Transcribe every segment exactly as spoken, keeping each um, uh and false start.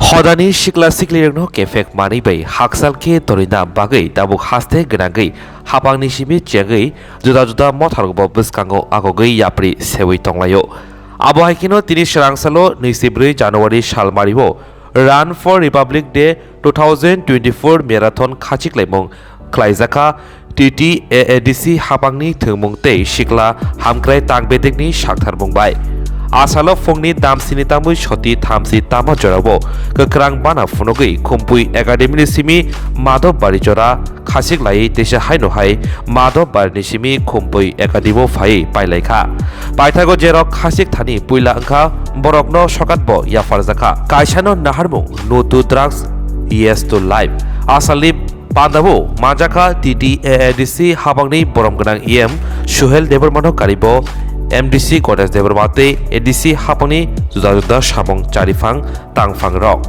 Hodani sikla siklirokno kephek manwi bai hakchal khe torina bagwi tabuk haste gwnangwi hapangni simi chengwi juda juda motharokbo bwskango agogwi yapri sewi tonglaio. Abo hai kheno tini swrangsalo nui si bwrwi January salmario Run for Republic Day two thousand twenty-four marathon khachiklaimung khlaijakha T T A A D C hapangni thwngmung tei sikla hamkrai tang bedekni saktharmung bai. Asalo phungni damsini tangwi soti thamsi tama jorao kwkrang bana phunugwi Khumpui Academy ni simi Madhobari jora khachik laiwi teisa haino hai Madhobari ni simi Khumpui Academy o phaiwi pailaikha. Paithago jerok khachik thani puila wngkha borokno sokatbo yapharjakha. Kaisano naharmung No to Drugs, Yes to Life. Asalni pandabo manjakha T T A A D C habangni borom gwnang E M Suhel Debbarmano karibo M D C Ganesh Debbarma tei A D C habangni juda juda samung chariphang tangphangrok.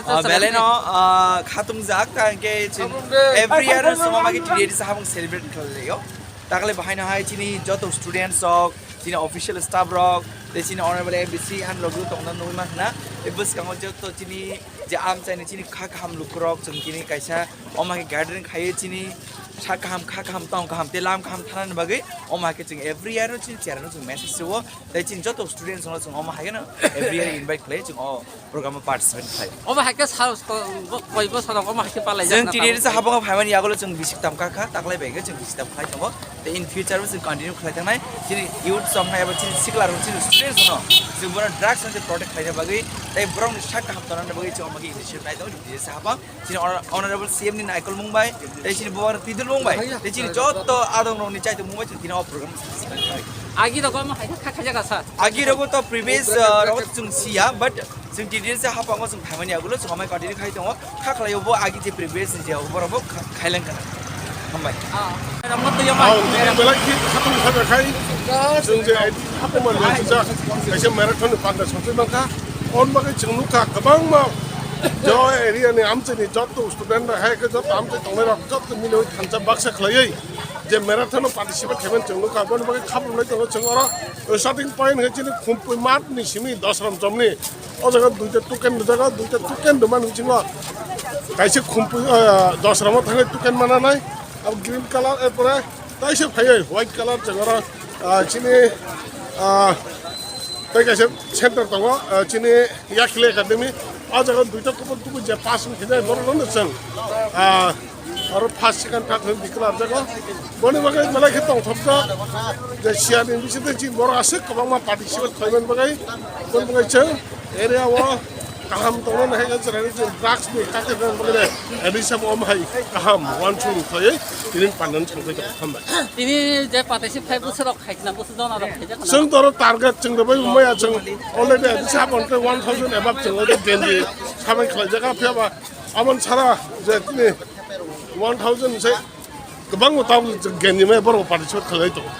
Ah, belai no, ah, khatung jak, tang ke chwng every year no chwng ma ke T D A D C habang celebrate khlai laio. Takle bahai no hai chini joto students rok, chini official staff rok, tei chini honorable M D C han rok tongna nugwi mankha na. Tei bwskango joto chini je amchaini chini kha kaham lukurok chwng tini kaisa omo hai khe gathering khaiwi chini sak kaham, kha kaham, tong kaham tei lam kaham thanani bagwi omo hai khe chwng every year no chini chairno chwng message rwo tei chini joto students no chwng omo hai kheno every year invite khlai chwng o program o participate khlai. Omo hai khe sal koi bosor omo hai khe palai chwng jak tini risa habongo phaimani yagulo chwng bisik tam kha kha taklai bai khe chwng bisik tam khlai tongo. Tei in future bo chwng continue khlai thangnai chini youth rok no eba chini sikla rok chini students no chwng bono drugs no protect khlaina bagwi tei borok ni sak kaham tongna bagwi chwng omo khe initiative nai tongo D J Sahapang chini honor-, honorable C M ni naikolmung bai tei chini bubagra twidulmung bai tei chini joto adong rok ni chaitokmung bai chwng tini o program. Agi rogo omo hai khe kha khaijak asa. Agi rogo to previous, uh, rogo chwng siya but chwng D J Sahapango chwng phaimani agulo chwng amai continue khai tongo. Kha khlaio bo agi je previous ni je borok bo kha-, khailang kana. Hambai. Ah, amo to yama. Ang tini belai khe khatung kha khai. Chwng je I D hapo man le cha. Kaisa marathon ni panda sotwi mankha. On bagwi chwng nukha kwbangma jo area ni amchini joto student rok hai khe joto amchai tongnai rok joto miloi thansa baksa khlaiwi je marathon o participate khaiman chwng nukha. Boni bagwi khabrumlai tongo chwng oro starting point hai chini Khumpui mat ni simi Dosram chomni. O jaga duita token rijak, duita token rwmani bisingo kaisa Khumpui, ah, Dosramo thangwi token mananai. Abo green colour, er pore taisa phaiwi white colour chwng oro, ah, chini, ah, tei kaisa center tongo, ah, chini Yakhli Academy. O jaga duita kubun kubun je pass wngkhe borok no chwng, ah, oro first, second, third hwnwi declare jago. Boni bagwi belai khe tongthokjak je siyani bisingtwi chini borok aswk kwbangma participate khlaiman bagwi, boni bagwi chwng area o kaham tongna hai khe chwrairok chwng drugs ni kake rwna bagwi ani sabo omo hai kaham uansukmung khlaiwi tini pandani thangwi tongo. Hambai. Tini je participate khai bwswk rok khai khna, bwswk jona rok khai jakna. Chwng toro target chwng rwbai maya chwng already ani sabo hwnkhe one thousand above chwng already genji samai khlai jaka phiya ba. Amon sara je tini one thousand se kwbangma tabuk genji maya borok participate khlai tongo.